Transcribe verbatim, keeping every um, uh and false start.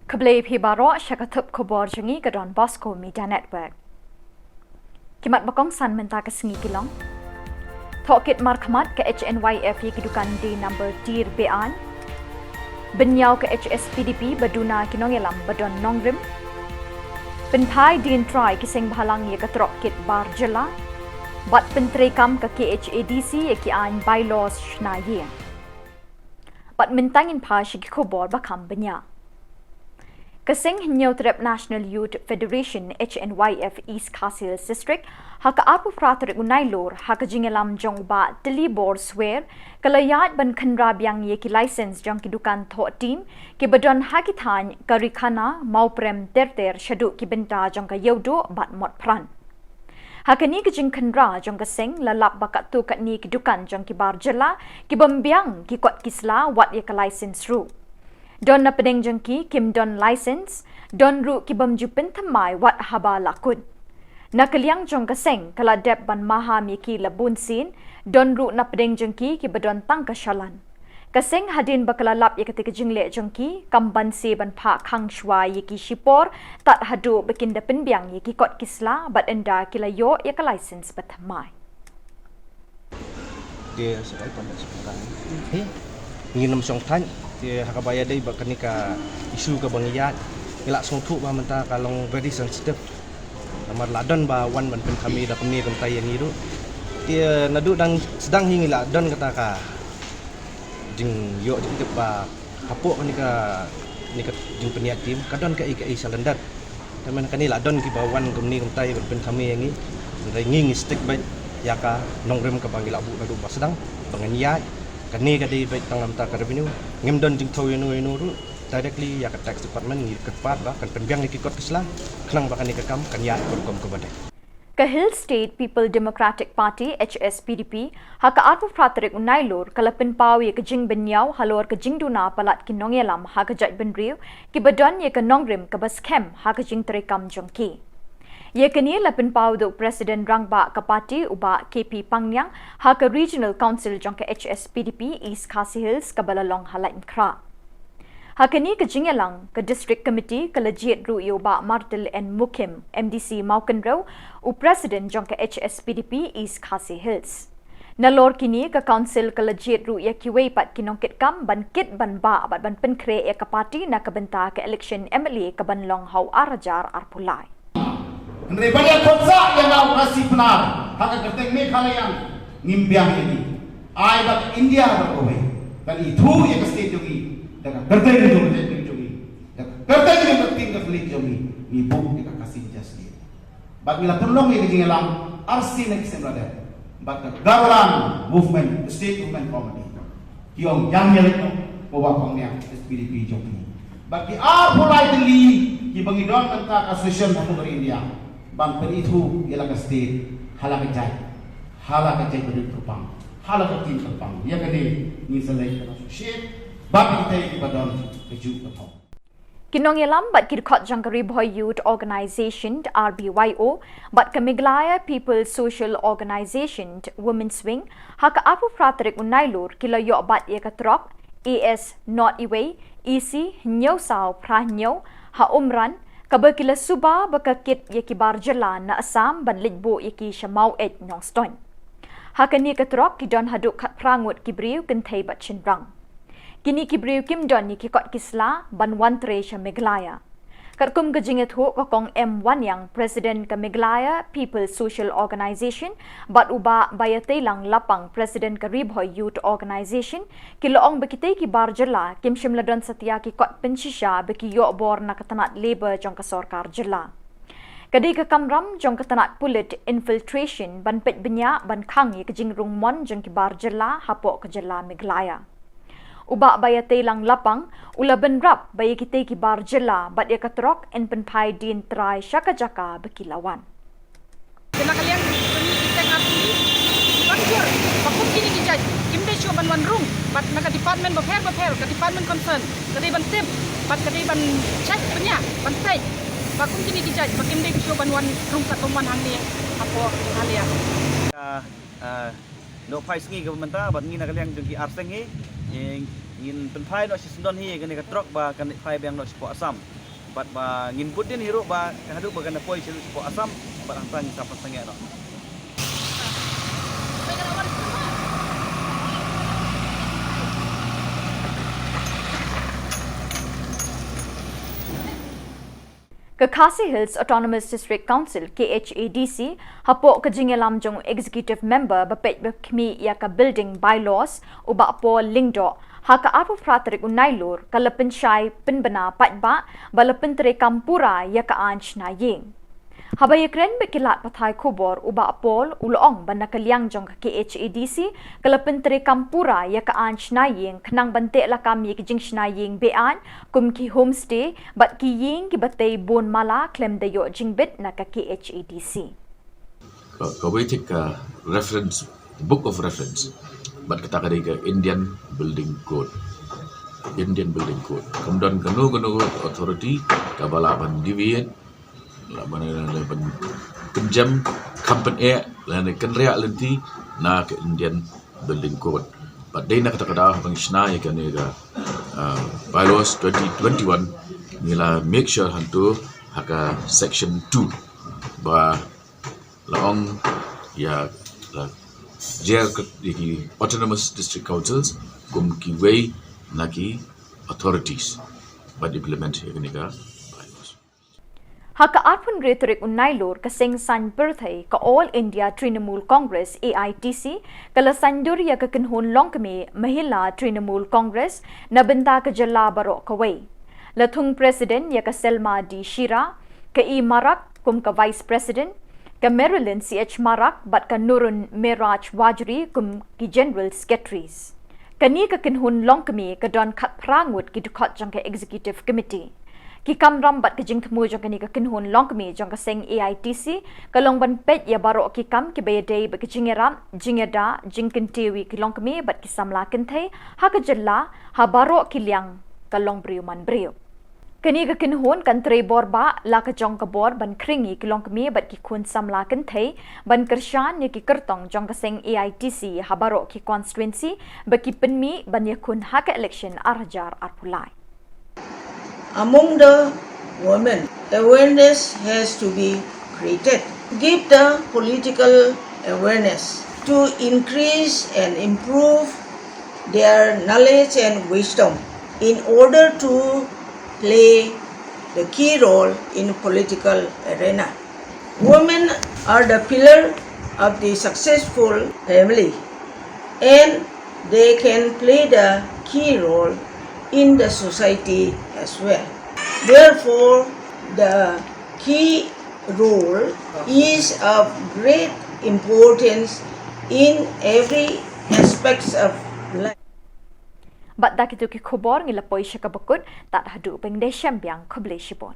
Khublei phi baroh sha ka thup khubor jong ngi ka Don Bosco Media Network. Ki mat ba kongsan mynta ka sngi ki long: Thohkit markhmat ka H N Y F ïa ki dukan D number Tir Beaiñ. Bynñiaw ka H S P D P ba duna ki nongïalam ba don nongrim. Pynphai dien trai ki seng bhalang ïa ka trok kit bar jylla. Bad pyntreikam ka K H A D C ïa ki aiñ bylaws shna ïing. Bad mynta ngin phai sha ki khubor ba kham bniah. Ka seng Hynñiewtrep National Youth Federation, H N Y F, East Khasi Hills District, ha ka arphew phra tarik u Nailur, ha ka jingïalam jong u Bah Tilibor Swer, ka la ïaid ban khynra biang ïa ki license jong ki dukan thoh tim kiba don ha ki thaiñ Karikhana, Mawprem ter ter shaduh ki bynta jong ka Ïewduh bad Motphran. Ha kane ka jingkhynra jong ka seng la lap ba katto katne ki dukan jong ki bar jylla ki bym biang ki kot ki sla wat ïa ka license ruh. Don na pdeng jong ki kim don license, don ruh ki bym ju pynthymmai wat haba la kut. Na ka liang jong ka seng ka la dep ban maham ïa ki la bun sien, don ruh na pdeng jong ki kiba don tang ka shalan. Ka seng hadien ba ka la lap ïa kata ka jingleh jong ki, kam banse ban phah khang shuwa ïa ki shipor, tad haduh ba kin da pynbiang ïa ki kot ki sla, bad ynda ki la ïoh ïa ka license ba thymmai. Te sa kai pan da sa kai. Ngi nam song than, te ha kaba ïadei bad kane ka issue kaba ngi ïaid, ngi la sngewthuh ba mynta ka long very sensitive. Namar la don ba wan ban pynkhami da kumne kumtai ïa ngi ruh. Te naduh dang sdang hi ngi la don kata ka jingïoh jingtip ba hapoh kane ka, kane ka jingpynïaid tim ka don kaei kaei shalyndet. Te mynta kane la don kiba wan kumne kumtai ban pynkhami ïa ngi. Hynrei ngi ngi stick beit ïa ka nongrim kaba ngi la buh naduh ba sdang ba ngin ïaid. Kane ka dei beit tang na bynta ka revenue. Ngim don jingthew ïano ïano ruh directly ïa ka tax department, ngi kyrpad ba kan pynbiang ïa ki kot ki sla khnang ba kane ka kam kan ïaid kum kum kaba dei. Ka Hill State People Democratic Party, H S P D P, ha ka arphew phra tarik u Nailur ka la pynpaw ïa ka jingbynñiaw halor ka jingduna palat ki nongïalam ha ka jaitbynriew kiba don ïa ka nongrim kaba skhem ha ka jingtreikam jong ki. Ïa kane la pynpaw da u President Rangbah ka party u Bah K P Pangniang ha ka Regional Council jong ka H S P D P East Khasi Hills kaba la long ha Laitumkhrah. Ha kane ka jingïalang, ka District Committee ka la jied ruh ïa u Bah Martil N Mukhim, M D C Mawkynrew, u President jong ka H S P D P East Khasi Hills. Nalor kine ka Council ka la jied ruh ïa kiwei pat ki nongkitkam ban kit ban bah bad ban pynkhreh ïa ka party na ka bynta ka election M L A ka ban long ha u ar hajar arphew lai. Hynrei ban ïa khot sah ïa nga u Khasi Pnar ha ka kyrteng Meghalaya, ngim biang ïa ngi. Ai ba ka India baroh kawei kan ithuh ïa ka state jong ngi da ka kyrteng jong ka jaitbynriew jong ngi, da ka kyrteng jong ka ktien ka thylliej jong ngi, ngi buh ïa ka Khasi Jaintia State. Bad ngi la pynlong ïa ka jingïalang arsien ki snem la dep bad ka Gaonbura Movement, State Movement Committee. Ki ong ïa ngi leh noh, ko ba pang nia S P D P jong ngi. Bad ki arphew lai tylli kiba ngi don mynta ka session ha Mawkynrew India ban pynithuh ïa la ka state ha la ka jait, ha la ka jait ba dei kyrpang, ha la ka ktien kyrpang. Ïa kane ngi sa leit ban associate bad kita kiba don kajuh ka thong. Ki nongïalam bad ki dkhot jong ka Ri Bhoi Youth Organisation, R B Y O, bad ka Meghalaya People Social Organisation, Women's Wing, ha ka arphew phra tarik u Nailur ki la ïoh bat ïa ka trok A S not iwei, E C hynñiew saw phra hynñiew, ha Umran, kaba ki la suba ba ka kit ïa ki bar jylla na Assam ban leit buh ïa ki sha Maweit, Nongstoiñ. Ha kane ka trok ki don haduh khatphra ngut ki briew kynthei bad shynrang. Kine ki briew kim don ïa ki kot ki sla ban wan trei sha Meghalaya. Katkum ka jingïathuh ka Kong M Wanniang, President ka Meghalaya People Social Organisation, bad u Bah Baiateilang Lapang, President ka Ri Bhoi Youth Organisation, ki la ong ba kitei ki bar jylla kim shym la don satia ki kot pynshisha ba ki ïoh bor na ka tnat Labour jong ka sorkar jylla. Ka dei ka kamram jong ka tnat pulit infiltration ban peit bniah ban khang ïa ka jingrung mon jong ki bar jylla hapoh ka jylla Meghalaya. U Bah Baiateilang Lapang u la bynrap ba ïa kitei ki bar jylla bad ïa ka trok yn pynphai dien trai sha ka jaka ba ki la wan. Te na ka liang jong ngi ki seng R P, ngi ban sure ba kum kine ki jait kim dei shuh ban wan rung, bad na ka department bapher bapher, ka department concern ka dei ban tip bad ka dei ban check bniah, ban peit ba kum kine ki jait ba kim dei shuh ban wan rung katba wan hangne hapoh Meghalaya. Ka, ah, Noh phai sngi kaba mynta bad ngi na ka liang jong ki ar seng hi, eh, ngin pynphai noh shi syndon hi ïa kane ka trok ba kan leit phai biang noh shapoh Assam. Bad ba ngin bud dien hi ruh ba haduh ba kan da poi sha ruh shapoh Assam bad hangta ngin sa pynsangeh noh. Ka Khasi Hills Autonomous District Council, K H A D C, hapoh ka jingïalam jong Executive Member ba peit ba khmih ïa ka Building Bylaws, u Bah Paul Lyngdoh, ha ka arphew phra tarik u Nailur, ka la pynshai pynbna paidbah ba la pyntreikam pura ïa ka aiñ shna ïing. Haba ïakren bad ki lad pathai khubor, u Bah Paul u la ong ba na ka liang jong ka K H A D C ka la pyntreikam pura ïa ka aiñ shna ïing khnang ban teh lakam ïa ki jingshna ïing be-aiñ kum ki homestay bad ki ïing kiba tei bun mala khlem da ïoh jingbit na ka K H A D C. Ka, kawei thik ka reference, book of reference. Bad kata ka dei ka Indian Building Code. Indian Building Code. Kam don kano kano authority kaba lah ban deviate, lah ban, lah ban pynjem, kham pyneh, lah ban kynriah lynti na ka Indian Building Code. Bad dei na kata ka daw haba ngi shna ïa kane ka, uh, bylaws twenty twenty-one, ngi la make sure hangto ha ka section two ba la ong ïa la jer ïa ki autonomous district councils kum kiwei na ki authorities ban implement ïa kane ka bylaws. Ha ka arphew hynriew tarik u Nailur, ka seng saiñ pyrthei ka All India Trinamool Congress, A I T C, ka la saiñdur ïa ka kynhun longkmie Mahila Trinamool Congress na bynta ka jylla baroh kawei. La thung president ïa ka Selma D Shira, ka E Marak kum ka vice president, ka Marilyn C H Marak bad ka Nurun Meraj Wajri kum ki general secretaries. Kane ka kynhun longkmie ka don khatphra ngut ki dkhot jong ka executive committee. Ki kamram bad ka jingthmu jong kane ka kynhun longkmie jong ka seng A I T C ka long ban peit ïa baroh ki kam kiba ïadei bad ka jingïarap, jingïada, jingkyntiew ïa ki longkmie bad ki samla kynthei ha ka jylla ha baroh ki liang ka longbriew manbriew. Kane ka kynhun kan trei bor ba la ka jong ka bor ban khring ïa ki longkmie bad ki khun samla kynthei ban kyrshan ïa ki kyrtong jong ka seng A I T C ha baroh ki constituency ba ki pynmih ban ïakhun ha ka election ar hajar arphew lai. Among the women, awareness has to be created. Give the political awareness to increase and improve their knowledge and wisdom in order to play the key role in political arena. Women are the pillar of the successful family, and they can play the key role in the society as well. Therefore, the key role is of great importance in every aspects of life. Bad da kito ki khubor ngi la poi sha kaba kut, tad haduh ban ïashem biang, khublei shibun.